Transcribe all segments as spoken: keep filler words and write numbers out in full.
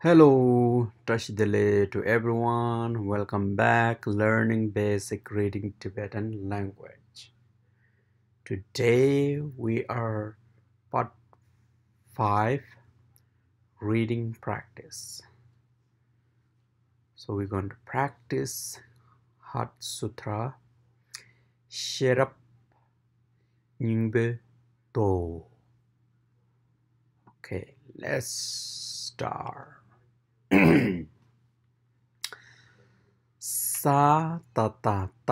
Hello, བཀྲ་ཤིས་བདེ་ལེགས་to everyone. Welcome back, learning basic reading Tibetan language. Today we are part five, reading practice. So we're going to practice Heart Sutra. ཤེས་རབ་སྙིང་པོའི་མདོ། Okay, let's start. ས་ཏ་བཏགས་སྟ་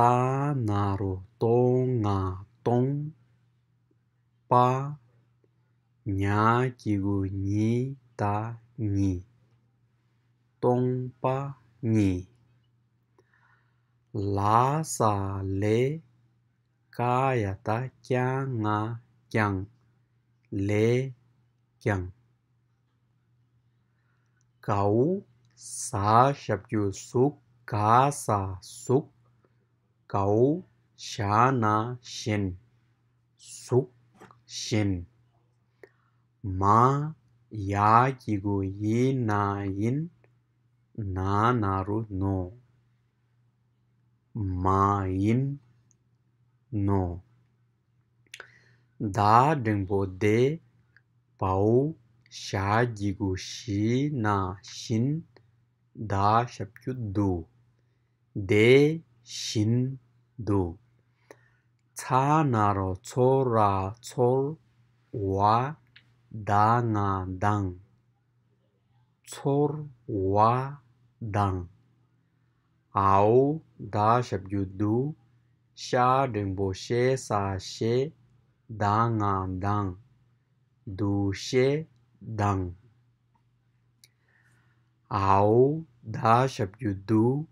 ན་རོ་སྟོ་ང་སྟོང་། པ། ཉ་གི་གུ་ཉི་ད་ཉིད། སྟོང་པ་ཉིད། ལ་ས་ལེ། ཀ་ཡ་བཏགས་སྐྱ་ང་ཀྱང་། ལེ་ཀྱང་། གའུ་ཟ་ཞབས་ཀྱུ་ཟུག་ག་ས་གཟུགས། གའུ་ཞ་ན་བཞིན། གཟུགས་བཞིན། མ། ཡ་གི་གུ་ཡི་ན་ཡིན། ན་ན་རོ་ནོ། མ་ཡིན་ནོ། ད་འགྲེང་བུ་དེ། བའུ་ཞ་གི་གུ་ཞི་ན་བཞིན། ད་ཞབས་ཀྱུ་དུ། དེ་བཞིན་དུ། ཚ་ན་རོ་ཚོ་ར་ཚོར། བ། ད་ང་དང་། ཚོར་བ་དང་། འའོ་ད་ཞབས་ཀྱུ་དུ། ཤ་འགྲེང་བུ་ཤེ་ས་ཤེ། ད་ང་དང་། དུ་ཤེ་དང་། འའོ་ད་ཞབས་ཀྱུ་དུ།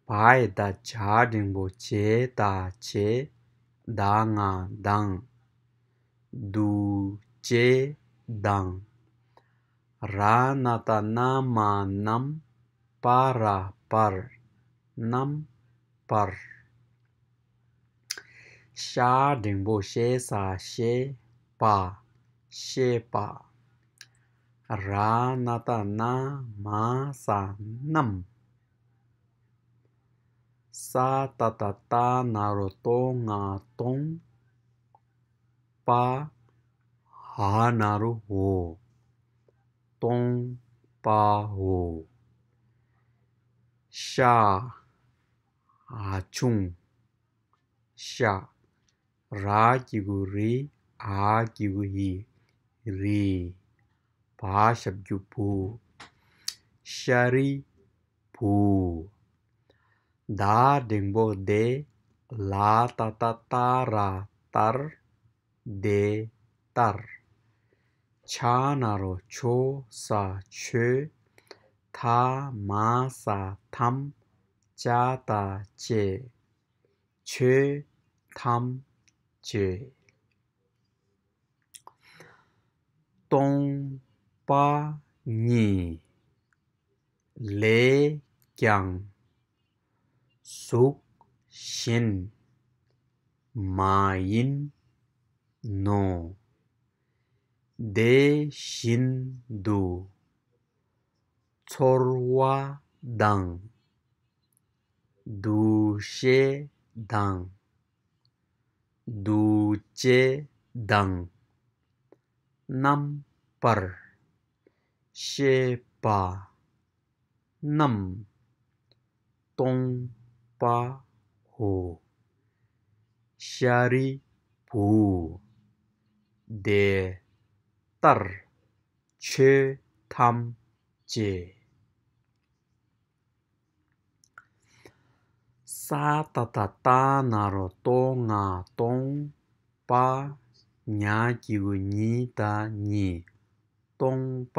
བ་ཡ་བཏགས་བྱ་འགྲེང་བུ་བྱེ་ད་བྱེད། ད་ང་དང་། དུ་བྱེད་དང་། ར་ན་བཏགས་རྣ་མ་རྣམས། པ་ར་པར། རྣམས་པར། ཤ་འགྲེང་བུ་ཤེ་ས་ཤེ། པ། ཤེས་པ། ར་ན་བཏགས་རྣ་མ་ས་རྣམས། ས་ཏ་བཏགས་སྟ་ན་རོ་སྟོ་ང་སྟོང་། པ། འ་ན་རོ་འོ། སྟོང་པའོ། ཤ། འ་ཆུང་། ཤ། ར་གི་གུ་རི། འ་གི་གུ་འི། རི། བ་ཞབས་ཀྱུ་བུ། ཤ་རི་བུ། ད་འགྲེང་བུ་དེ། ལ་ཏ་བཏགས་ལྟ་ར་ལྟར། དེ་ལྟར། ཆ་ན་རོ་ཆོ་ས་ཆོས། ཐ་མ་ས་ཐམས། ཅ་ད་བཅས། ཆོས་ཐམས་ཅད། སྟོང་པ་ཉིད། ལས་ཀྱང་གཟུགས་བཞིན་མ་ཡིན་ནོ། དེ་བཞིན་དུ་ཚོར་བ་དང་། འདུ་ཤེས་དང་། འདུ་བྱེད་དང་། རྣམ་པར་ཤེས་པ་རྣམས་སྟོང་པའོ། ཤཱ་རིའི་བུ། དེ་ལྟར་ཆོས་ཐམས་ཅད། ས་ཏ་བཏགས་སྟ་ན་རོ་སྟོ་ང་སྟོང་། པ། ཉ་གི་གུ་ཉི་ད་ཉིད། སྟོང་པ་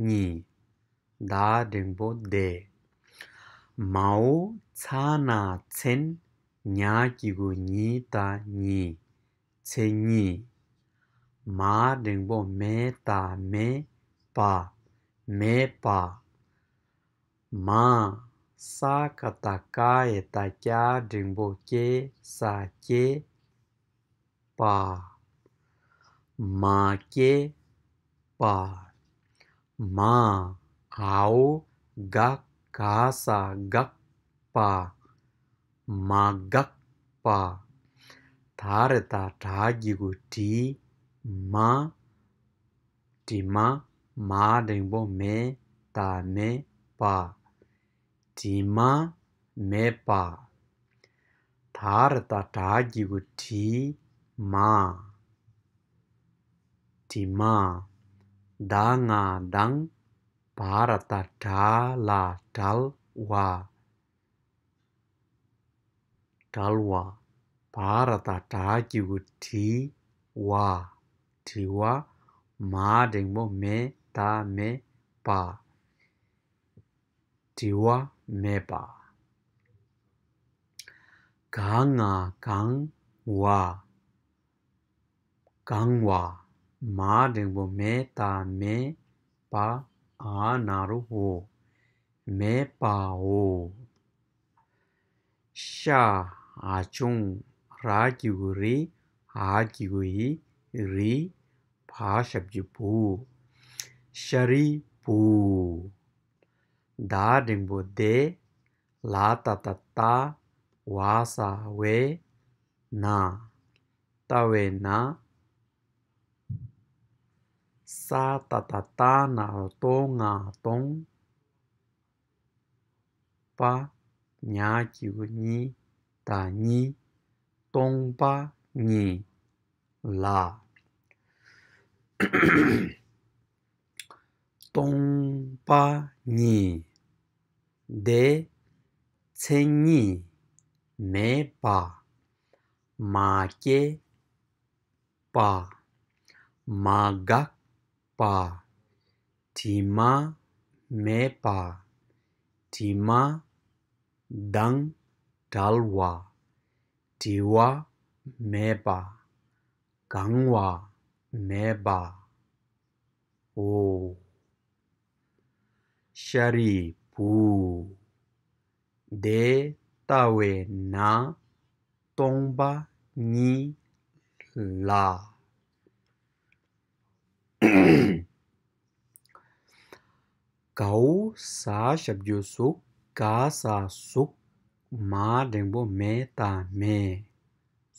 ཉིད། ད་འགྲེང་བུ་དེ། མའོ་ཚ་ན་མཚན། ཉ་གི་གུ་ཉི་ད་ཉིད། མཚན་ཉིད། མ་འགྲེང་བུ་མེ་ད་མེད། པ། མེད་པ། མ། ས་ཀ་བཏགས་སྐ་ཡ་བཏགས་སྐྱ་འགྲེང་བུ་སྐྱེ་ས་སྐྱེས། པ། མ་སྐྱེས་པ། མ། འའོ་ག་ག་ས་སྒག་པ། མ་འགགས་པ། ད་རེ་ད་དྲ་གི་གུ་དྲི། མ། དྲི་མ། མ་འགྲེང་བུ་མེ་ད་མེ་པ། དྲི་མ་མེད་པ། ད་རེ་ད་དྲ་གི་གུ་དྲི། མ། དྲི་མ། ད་ང་དང་། བ་ར་ད་བྲ་ལ་བྲལ་བ། བྲལ་བ། བ་ར་ད་བྲ་གི་གུ་བྲི་བ། བྲི་བ། མ་འགྲེང་བུ་མེ་ད་མེ་པ། བྲི་བ་མེད་པ། ག་ང་གང་བ། གང་བ། མ་འགྲེང་བུ་མེ་ད་མེ་པ། འ་ན་རོ་འོ། མེད་པའོ། ཤ་འ་ཆུང་། ར་གི་གུ་རི། འ་གི་གུ་ཡི། རི། བ་ཞབས་ཀྱུ་བུ། ཤ་རི་བུ། ད་འགྲེང་བུ་དེ། ལ་ཏ་བཏགས་ལྟ། བ་ས་བས། ན། ལྟ་བས་ན། ས་ཏ་བཏགས་སྟ་ན་རོ་ལྟོ་ང་སྟོང་། པ། ཉ་གི་གུ་ཉི། ད་ཉི། སྟོང་པ་ཉིད་ལ། སྟོང་པ་ཉིད། དེ་མཚན་ཉིད་མེད་པ། མ་སྐྱེས་པ། མ་འགགས་པ། དྲི་མ་མེད་པ། དྲི་མ་དང་བྲལ་བ། བྲི་བ་མེད་པ། གང་བ་མེད་པ། འོ། ཤ་རི་བུ། དེ་ལྟ་བས་ན། སྟོང་པ་ཉིད་ལ། གའོ་ས་ཞབས་ཀྱུ་གཟུགས། ག་ས་གཟུགས། མ་འགྲེང་བུ་མེ་ད་མེ།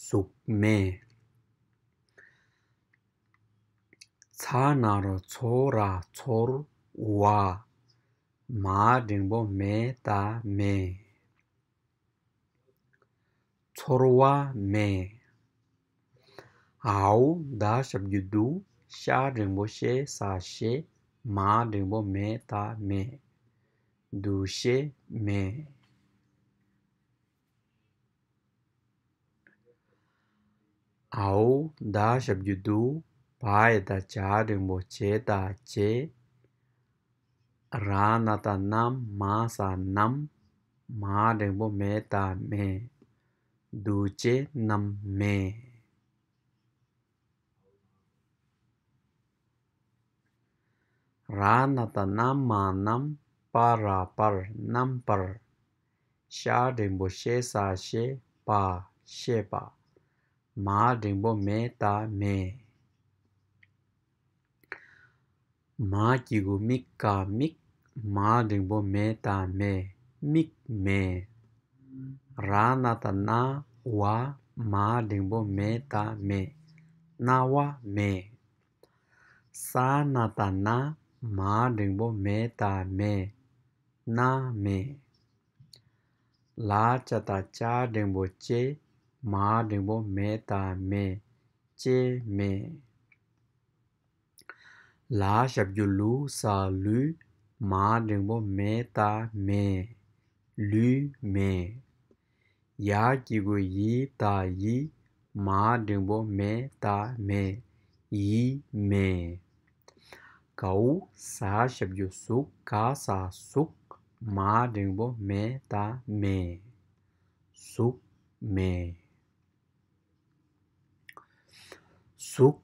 གཟུགས་མེ། ཚ་ན་རོ་ཚོ་ར་ཚོར་བ། མ་འགྲེང་བུ་མེ་ད་མེ། ཚོར་བ་མེད། འའོ་ད་ཞབས་ཀྱུ་དུ། ཤ་འགྲེང་བུ་ཤེ་ས་ཤེས། མ་འགྲེང་བུ་མེ་ད་མེད། འདུ་ཤེས་མེད། འའོ་ད་ཞབས་ཀྱུ་དུ། བ་ཡ་ད་བྱ་འགྲེང་བུ་བྱེ་ད་བྱེད། ར་ན་ད་རྣམ། མ་ས་རྣམས། མ་འགྲེང་བུ་མེ་ད་མེད། འདུ་བྱེད་རྣམས་མེད། ར་ན་ད་རྣ་མ་རྣམས། པ་ར་པར། རྣམ་པར། ཤ་འགྲེང་བུ་ཤེ་ས་ཤེས། པ། ཤེས་པ། མ་འགྲེང་བུ་མེ་ད་མེད། མ་གི་གུ་མི་ཀ་མིག། མ་འགྲེང་བུ་མེ་ད་མེད། མིག་མེད། ར་ན་ད་རྣ་བ། མ་འགྲེང་བུ་མེ་ད་མེད། རྣ་བ་མེད། ས་ན་ད་སྣ། མ་འགྲེང་བུ་མེ་ད་མེད། སྣ་མེད། ལ་ཅ་ད་ལྕ་འགྲེང་བུ་ལྕེ། མ་འགྲེང་བུ་མེ་ད་མེད། ལྕེ་མེད། ལ་ཞབས་ཀྱུ་ལུ། ས་ལུས། མ་འགྲེང་བུ་མེ་ད་མེད། ལུས་མེད། ཡ་གི་གུ་ཡི་ད་ཡིད། མ་འགྲེང་བུ་མེ་ད་མེད། ཡིད་མེད། གའོ་ས་ཞབས་ཀྱུ་གཟུགས། ག་ས་གཟུགས། མ་འགྲེང་བུ་མེ་ད་མེད། གཟུགས་མེད། གཟུགས་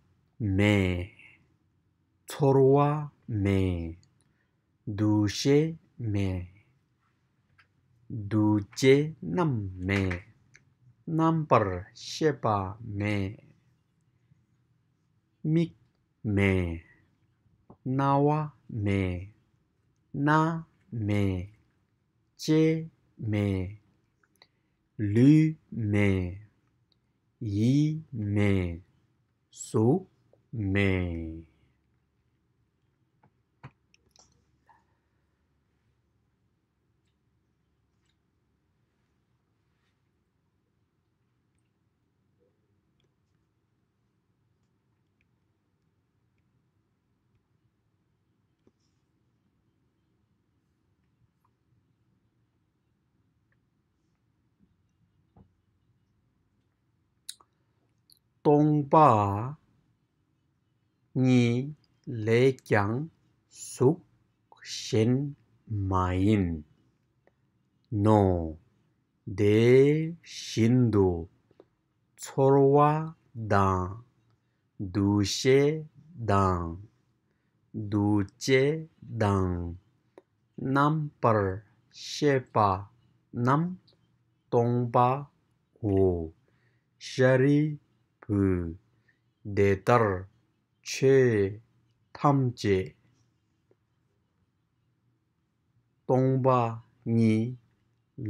མེད། ཚོར་བ་མེད། འདུ་ཤེས་མེད། འདུ་བྱེད་རྣམས་མེད། རྣམ་པར་ཤེས་པ་མེད། མིག་མེད། རྣ་བ་མེད། སྣ་མེད། ལྕེ་མེད། ལུས་མེད། ཡིད་མེད། གཟུགས་མེད། སྟོང་པ་ཉིད་ལས་ཀྱང་གཟུགས་གཞན་མ་ཡིན་ནོ། དེ་བཞིན་དུ་ཚོར་བ་དང་། འདུ་ཤེས་དང་། འདུ་བྱེད་དང་། རྣམ་པར་ཤེས་པ་རྣམས་སྟོང་པའོ། ཤཱ་རིའི་བུ། དེ་ལྟར་ཆོས་ཐམས་ཅད་སྟོང་པ་ཉིད་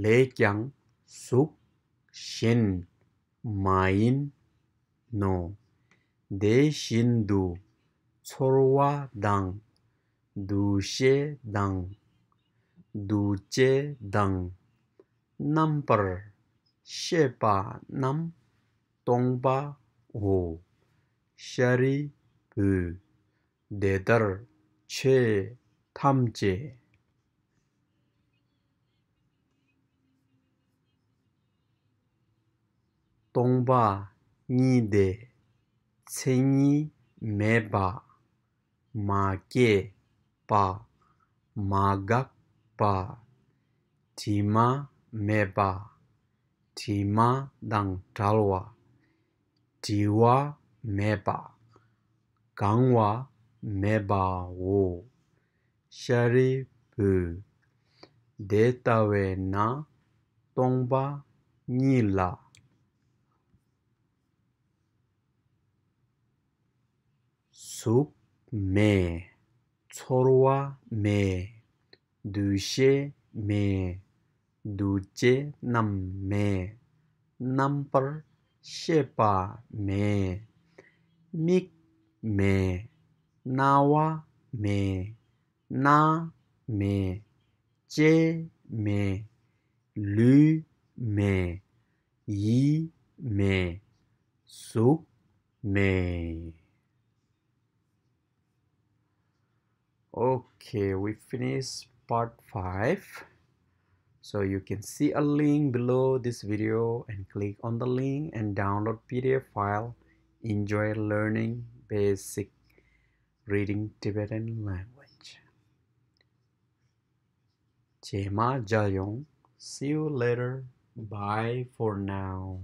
ལས་ཀྱང་གཟུགས་གཞན་མ་ཡིན་ནོ། དེ་བཞིན་དུ་ཚོར་བ་དང་། འདུ་ཤེས་དང་། འདུ་བྱེད་དང་། རྣམ་པར་ཤེས་པ་རྣམས་སྟོང་པའོ། ཤཱ་རིའི་བུ། དེ་ལྟར་ཆོས་ཐམས་ཅད་སྟོང་པ་ཉིད་དེ། མཚན་ཉིད་མེད་པ། མ་སྐྱེས་པ། མ་འགགས་པ། དྲི་མ་མེད་པ། དྲི་མ་དང་བྲལ་བ། བྲི་བ་མེད་པ། གང་བ་མེད་པའོ། ཤཱ་རིའི་བུ། དེ་ལྟ་བས་ན་སྟོང་པ་ཉིད་ལ་གཟུགས་མེད། ཚོར་བ་མེད། འདུ་ཤེས་མེད། འདུ་བྱེད་རྣམས་མེད། རྣམ་པར་ཤེས་པ་མེད། མིག་མེད། རྣ་བ་མེད། སྣ་མེད། ལྕེ་མེད། ལུས་མེད། ཡིད་མེད། གཟུགས་མེད། Okay, we finish part five. So you can see a link below this video and click on the link and download P D F file. Enjoy learning basic reading Tibetan language. རྗེས་མ་མཇལ་ཡོང་། See you later. Bye for now.